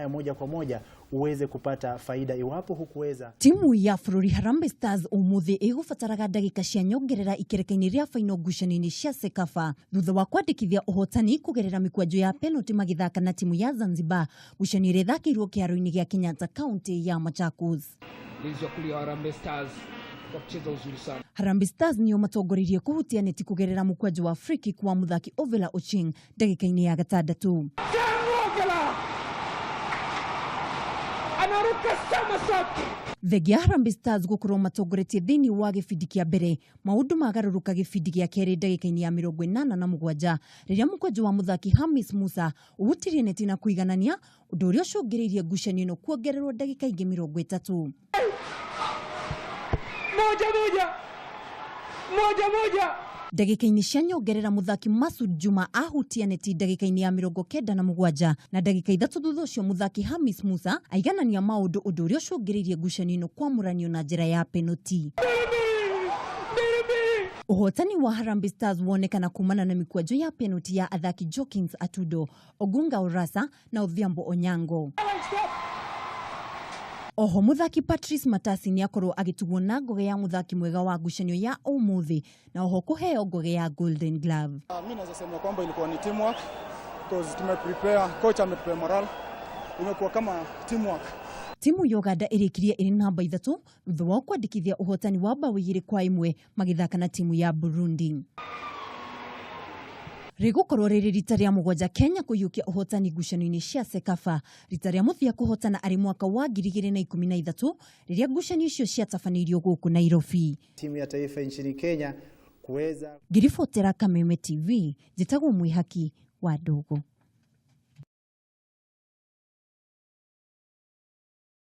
Moja kwa moja uweze kupata faida iwapo hukuweza. Timu ya bũrũri Harambee Stars ũmũthĩ ĩgũbataraga ndagĩka cia nyongerera ikereka-inĩ rĩa final ngucanio-inĩ cia CECAFA thutha wa kwandĩkithia ũhotani kũgerera mĩkwanjo ya penalty magĩthaka na timu ya Zanzibar, ngucanio ĩrĩa ĩthakĩirwo kĩharo-inĩ gĩa Kenyatta, kaunti ya Machakos. Mlinzi wa kulia wa Harambee Stars kwa kucheza uzuri sana. Harambee Stars nĩo matongoririe kũhutia neti kũgerera mũkwanjo wa free kick wa mũthaki Ovela Oching ndagĩka-inĩ ya 6. Sam anaruka somersault. Thengia Harambee Stars gũkorwo matongoretie thĩinĩ wa gĩbindi kĩa mbere, maũndũ magarũrũka gĩbindi gĩa kerĩ ndagĩka-inĩ ya 87 rĩrĩa mũkwanjo wa mũthaki Hamis Musa ũhutirie neti na kũiganania, ũndũ ũrĩa ũcũngĩrĩirie ngucanio ĩno kuongererwo ndagĩka ingĩ 30. 1-1, 1-1. Ndagĩka-inĩ cia nyongerera, mũthaki Masud Juma ahutia neti ndagĩka-inĩ ya 97, na ndagĩka 3 thutha ũcio mũthaki Hamis Musa aiganania maũndũ, ũndũ ũrĩa ũcũngĩrĩirie ngucanio ĩno kwamũranio na njĩra ya penalty. 2-2. Ũhotani wa Harambee Stars wonekana kumana na mikwanjo ya penalty ya athaki Jokins Atudo, Ogunga Orasa na Odhiambo Onyango. Oho mũthaki Patrice Matasi nĩ akorwo agĩtugwo na ngoge ya mũthaki mwega wa ngucanio ya ũmũthĩ na oho kũheo ngoge ya Golden Glove. Mi naweza sema kwamba ilikuwa ni teamwork because tumeprepare, coach ametupea moral, imekuwa kama teamwork. Timu ya Uganda ĩrĩkirie ĩrĩ namba 3 thutha wa kwandĩkithia ũhotani wa bao 2-1 magĩthaka na timu ya Burundi. Rĩgũkorwo rĩrĩ rita rĩa mũgwanja Kenya kũiyũkia ũhotani ngucanio-inĩ cia CECAFA, rita rĩa mũthia kũhotana arĩ mwaka wa 2013 rĩrĩa ngucanio icio ciatabanĩirio gũkũ Nairobi. Timu ya taifa nchini Kenya kuweza Ngiribotera Kameme TV, njĩtagwo Mwĩhaki wa Ndũgũ.